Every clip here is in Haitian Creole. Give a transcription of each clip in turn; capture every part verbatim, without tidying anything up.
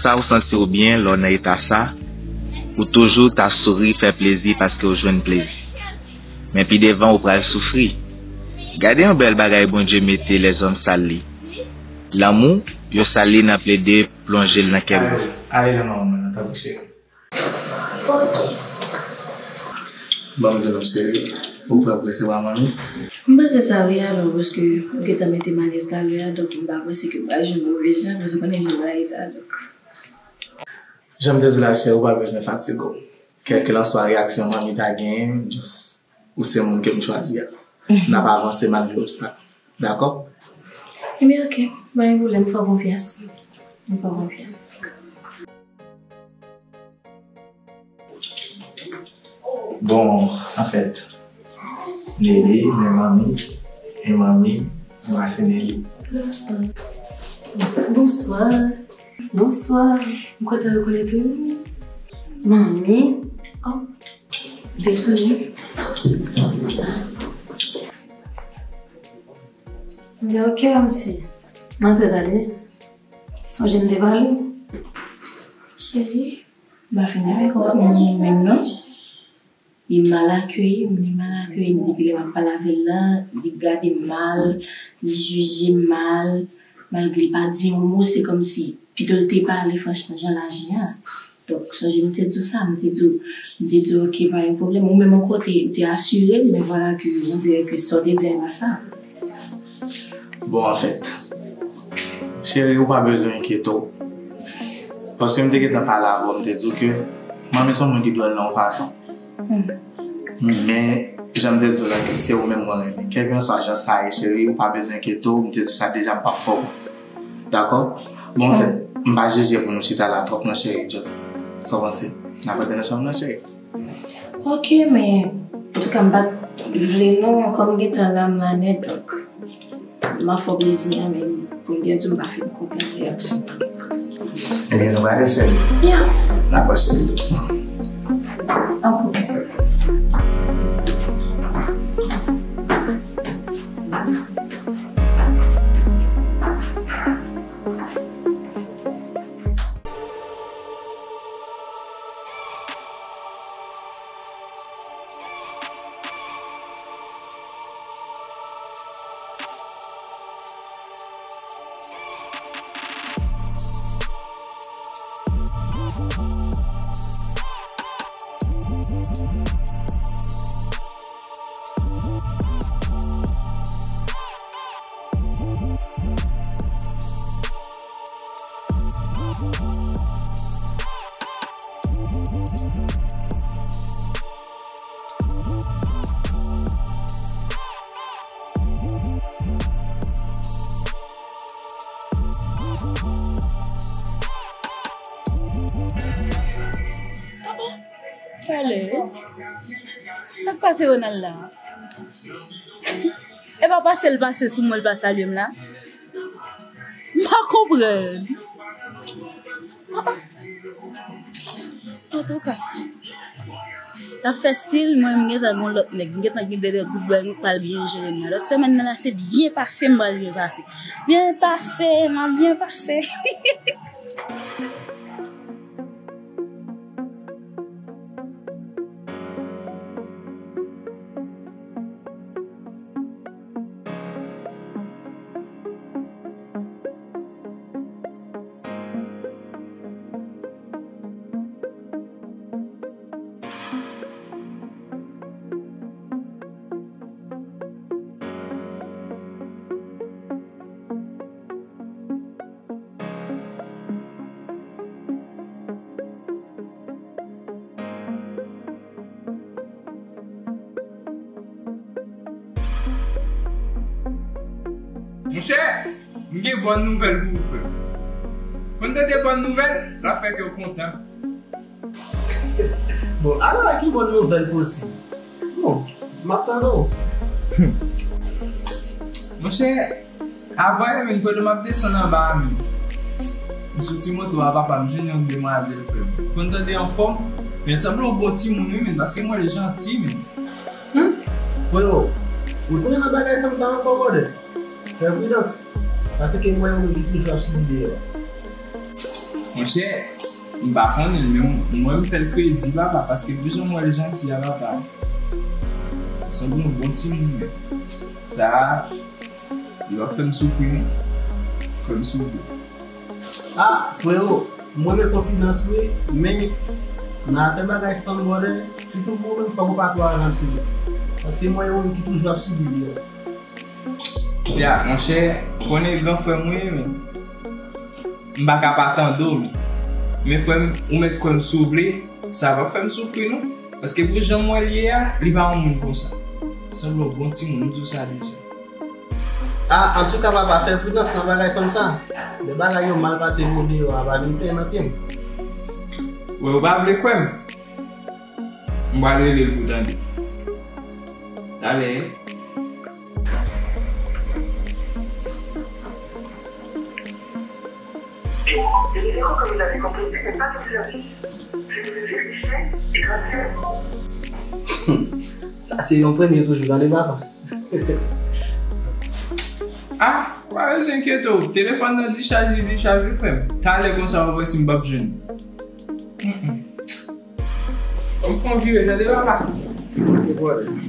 Sa ou santi w byen lè w nan eta sa, ou toujou ta souri, fè plezi paske w jwenn plezi. Men pi devan ou pral soufri. Gade yon bèl bagay Bondye mete lèzòm sal li. Lanmou, yo sal li nan plede plonje l nan kè mò. Ale, ale nan manman nan, tanpri cheri. Ok. Ban m di nou cheri, ou pral presevwa manmi? M panse sa wi alò, paske ou gentan mete m alèz talè a, donk m pa panse ke m pral jwenn move jan, paske ou konnen jan m rayi sa, donk. Jan m te di w la cheri, ou pa bezwen fatige w. Kèlkelanswa reyaksyon manmi ta genyen, just ou se moun ke m chwazi a. N ap avanse malgre obstak. Dakò? Ebyen, ok. Pa gen pwoblèm, m fè w konfyans. M fè w konfyans. Bon, anfèt, Nelly, men manmi, e manmi, anbrase Nelly. Bonswa. Bonswa. Bonswa. M kontan rekonèt ou. Manmi. Oh. Dezole. Ebyen, ok, kòmsi. M antre tande. Sonje m te pale w. Cheri, m pa fin avèk ou menm non. Li mal akeyi m, li mal akeyi m depi lè m ap pale avè l la, li gade m mal, li jije m mal, malgre li pa di yon mo, se kòmsi pito l te pale franchman jan l aji a. Donk, sonje m te di w sa, m te di w, m te di w, ok, pa gen pwoblèm. Ou menm yon kote, ou te asire m, men vwala ke on dirè ke sa w te di a e pa sa. Bon, anfèt, cheri, ou pa bezwen enkyete w. Paske m te gentan pale avè w, m te di w ke manmi se yon moun ki dwòl nan yon fason. Men, jan m te di w la, ke se ou menm mwen renmen. Kèlkeswa jan sa ye, cheri, ou pa bezwen enkyete w, m te di w sa deja, m p ap fè w. Dakò? Bon, anfèt, m pa jije pou nou chita la twòp non, cheri, just, sa w panse? N ap antre nan chanm nan, cheri. Ok, men, antouka, m pa t vle non, kòm m gentan la, m la nèt, donk, m ap fè w plezi a, men pou m byen di w, m pa fin kontan reyaksyon an. Ebyen, nou prale, cheri? Ya. Dakò, cheri. An pwoblèm. Talè. Sa k pase Ronald la? E pa pase l pase sou mwen, l pa salye m la? M pa konprann. Antouka, l ap fè stil, mwen, m gentan gon lòt nèg. M gentan gen de gout bwè, nou pral byen jere m nan. Lòt semèn nan la, se byen pase, m pral byen pase. Byen pase, m ap byen pase. Monchè, m gen bòn nouvèl pou ou, frè m. Konn tande bòn nouvèl, l ap fè kè w kontan. Bon, alò, ki bòn nouvèl posib? Bon, m ap tande w. Monchè, avan yè menm, pandan m ap desann anba a menm, m sou ti moto a papa m, jwenn yon demwazèl, frè m. Konn tande anfòm, men sanble yon bon timoun wi menm, paske m wè l janti menm. Hmm? Frero, ou tounen nan bagay fanm sa ankò, brother? Fè pridans, paske m wè yon moun ki toujou ap sibi deyò. Monchè, m pa konnen l, men m, mwen m fè l kredi, papa, paske pou jan m wè l janti a, papa. Sanble yon bon timoun, men. Sa a, li p ap fè m soufri, non. Kwè m sou li. Ah, frewo, m renmen konfidans wi, men nan afè bagay fanm, brother, sitou pou ou menm, fòk ou pa twò avantire. Paske m wè yon moun ki toujou ap sibi li an. Ya, monchè, ou konnen gran frè m ou ye, men. M pa ka pa tande w, men. Men frè m, ou mèt kwè m si w vle, sa p ap fè m soufri, non. Paske pou jan m wè l ye a, li pa yon moun konsa. Sanble yon bon timoun, m di w sa deja. Ah, antouka, papa, fè pridans nan bagay fanm sa. Lè bagay yo mal pase pou ou deyò a, pa vin plenn nan pye m. Wè, ou pa vle kwè m? M pral rele l pou tande. Talè. Le numéro que vous avez composé n'est pas en service. Veuillez le vérifier et rappeler. Sa se yon premye toujou, tande papa. Ah, pa bezwen enkyete w. Telefòn nan dichaj, li dichaj wi, frè m. Talè konsa, w ap wè si m p ap jwenn. Mm, mm. Ban m fè yon vire, tande papa. Gen pwoblèm.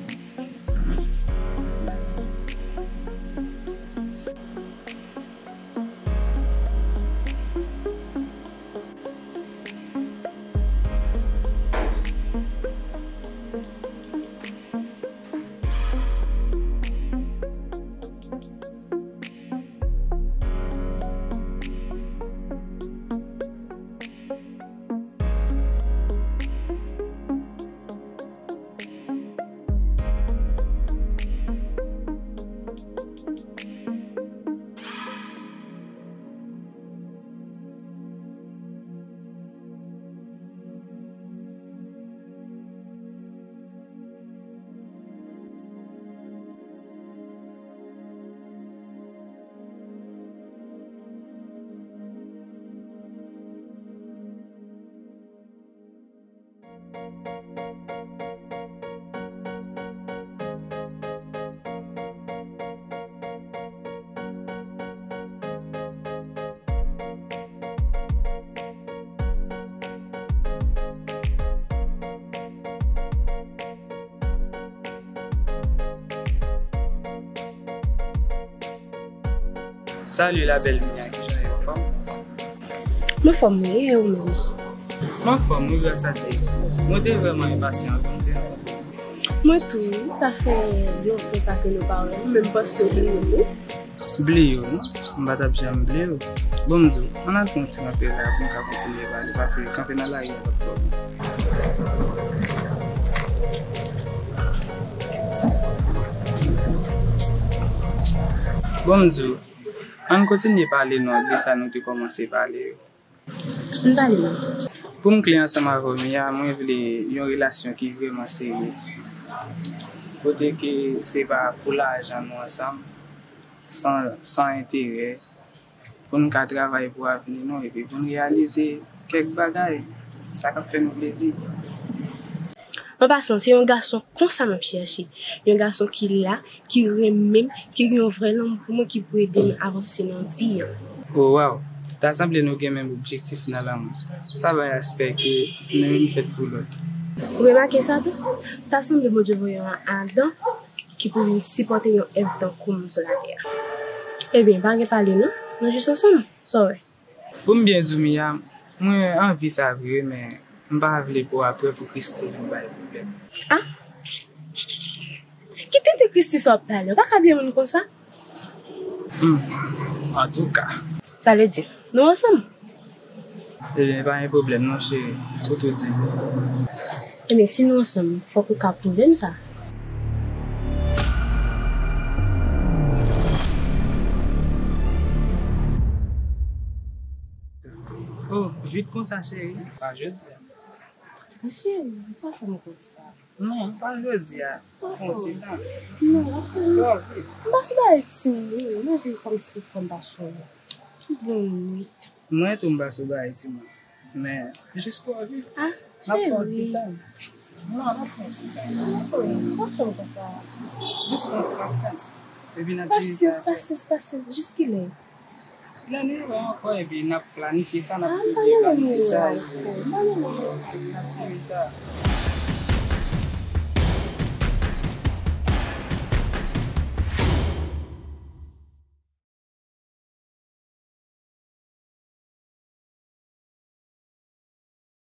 Salut la belle Mia, kijan w ye, anfòm? Mwen anfòm wi, e ou menm? Mwen anfòm wi, gras a Dye. Mwen te vrèman enpasyan pou m te rankontre w. Mwen tou wi, sa fè lontan sa ke nou pa wè, m menm panse w bliye m wi. Bliye w non, m pa t ap janm bliye w. Bon, m di w, ann al fè yon ti kanpe la pou n ka kontinye pale, paske kanpe nan lari a p ap twò bon. Bon, m di w, ann kontinye pale non de sa nou te kòmanse pale yo. M pale non. Pou m klè ansanm avè w, Mia, mwen vle yon relasyon ki vrèman serye. Kote ke se pa pou lajan nou ansanm, san, san enterè, pou n ka travay pou avni nou, epi pou n reyalize kèk bagay, sa k ap fè nou plezi. An pasan, se yon gason konsa m ap chèche. Yon gason ki la, ki renmen m, ki gen yon vrè lanmou pou mwen, ki pou ede m avanse nan vi an. O, waw! Ta sanble nou gen menm objektif nan lanmou. Sa bay aspè ke nou youn fèt pou lòt. Ou remake sa tou? Ta sanble Bondye voye yon Adan ki pou vin sipòte yon èv tankou m sou latè a. Ebyen, pa gen pale non, nou jis ansanm, sa w wè? Pou m byen di w, Mia, mwen anvi sa vre, men m pa vle pou apre pou Christy vin bay pwoblèm. Ah? Ki tenten Christy sa w ap pale? Ou pa ka bliye moun konsa? Hmm, antouka. Sa vle di, nou ansanm? Ebyen, pa gen pwoblèm non, cheri. Ou tou di. Ebyen, si nou ansanm, fòk ou ka pwouve m sa. Oh, vit konsa, cheri. Pa jodi a. Men cheri, sa fè m konsa. Non, pa jodi a. Fè yon ti tan. Non, non. Twò vit. M pa sou bagay timoun, non. M anvi kòmsi fò m pa sou. Tout bon nwit. Mwen tou m pa sou bagay timoun. Men, jis twò vit. Ah, cheri. N ap fè yon ti tan. Non, n ap fè yon ti tan. Sa fè m konsa? Jis pran ti pasyans. Epi n ap jere sa apre. Pasyans, pasyans, pasyans. Jis kilè? Lè nou jwe ankò, epi n ap planifye sa, n ap planifye sa, epi n ap jere sa.